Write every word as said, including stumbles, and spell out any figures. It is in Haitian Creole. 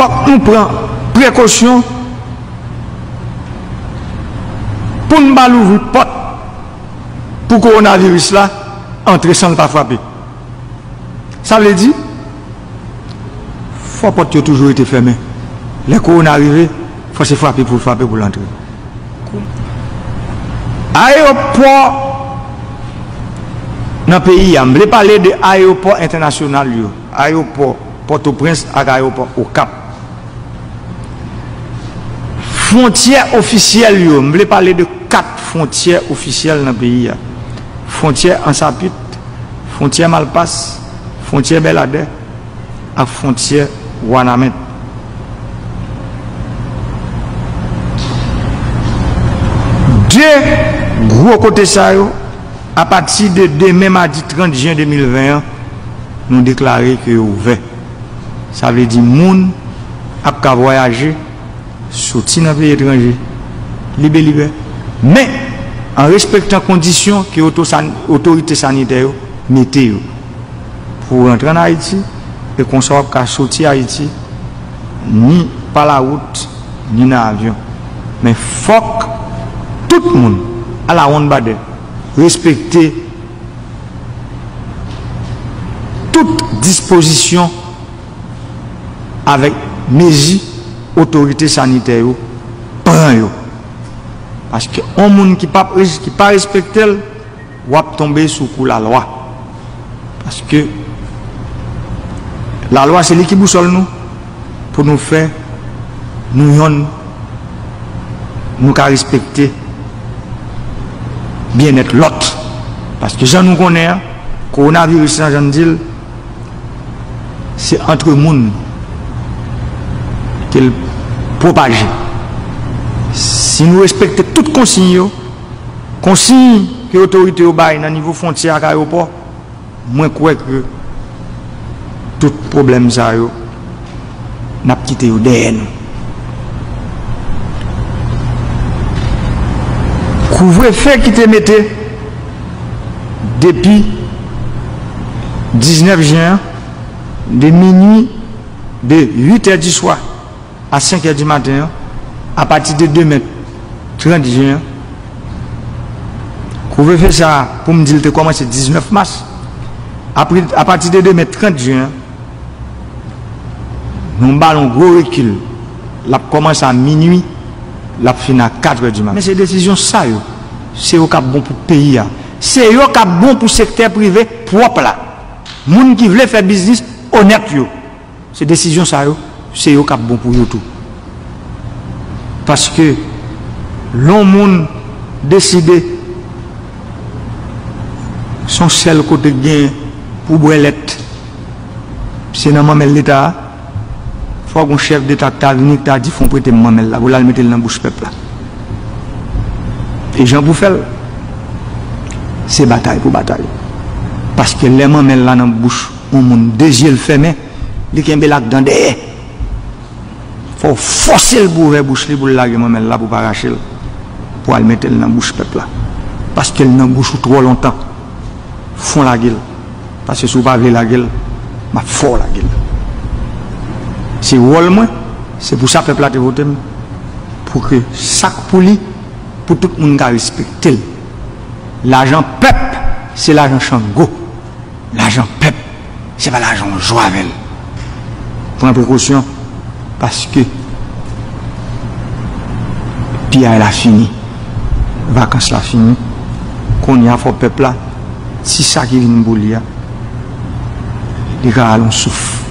Fòk nou pran prekosyon pou n pa louvri pòt pou kowonaviris la antre san l pa frape. Sa vle di, fò pòt yo toujou rete fèmen. Lè kowona rive, fò se frape pou l frape pou l antre. Ayewopò nan peyi a, m vle pale de ayewopò entènasyonal yo, ayewopò Pòtoprens ak ayewopò Okap. Fwontyè ofisyèl yo, m vle pale de kat fwontyè ofisyèl nan peyi a. Fwontyè Ansapit, fwontyè Malpas, fwontyè Bèladè ak fwontyè Wanament. De gwo kote sa yo, apati de demen madi trant jen de mil ven an, nou deklare ke yo ouvè. Sa vle di moun ap ka vwayaje, soti nan peyi etranje, libe libe, men an respektan kondisyon ke oto-, otorite sanitè yo mete yo pou rantre ann Ayiti, e konsa w ap ka soti Ayiti ni pa lawout, ni nan avyon. Men fòk tout moun, alawonnbadè, respekte tout dispozisyon avèk mezi otorite sanitè yo pran yo. Paske yon moun ki pa, ki pa respekte l, w ap tonbe sou kou lalwa. Paske lalwa se li ki bousòl nou, pou nou fè nou yonn, nou ka respekte byennèt lòt. Paske jan nou konnen an, kowonaviris lan, jan n di l, se antre moun ke l pwopaje. Si nou respekte tout konsiy yo, konsiy ke otorite yo bay nan nivo fwontyè ak ayewopò, mwen kwè ke tout pwoblèm sa yo, n ap kite yo dèyè nou. Kouvrefe ki te mete depi diznèf jen an, de minui, de uit è di swa a senk è di maten an, apati de demen trant jen an, kouvrefe sa a, pou m di l, te kòmanse diznèf mas. Apre, apati de demen trant jen an, nou ba l yon gwo rekil. L ap kòmanse a minui, l ap fini a kat è di maten. Men se desizyon sa yo, se yo k ap bon pou peyi a. Se yo k ap bon pou sektè prive pwòp la. Moun ki vle fè biznis onèt yo. Se desizyon sa yo, se yo k ap bon pou yo tou. Paske lè yon moun deside se yon sèl kote k genyen pou bwè lèt, se nan manmèl Leta a, fòk yon chèf Deta k ta vini, k ta di, "Fon prete m manmèl la," pou l al mete l nan bouch pèp la. E jan pou fè l, se batay pou batay. Paske lè manmèl la nan bouch yon moun, de zye l fèmen, li kenbe l ak dan dèyè. Fò w fòse l pou ouvè bouch li, pou l lage manmèl la, pou w pa rache l, pou w al mete l nan bouch pèp la. Paske l nan bouch ou twò lontan. Fon lage l. Paske si w pa vle lage l, m ap fè w lage l. Se wòl mwen, se pou sa pèp la te vote m. Pou ke sa k pou li, pou tout moun ka respekte l. Lajan pèp, se lajan Chango. Lajan pèp, se pa lajan w jwe avè l. Pran prekosyon, paske piyay la fini, vakans la fini. Kounye a, fò pèp la, ti sa ki vin pou li a, li ka rale yon souf.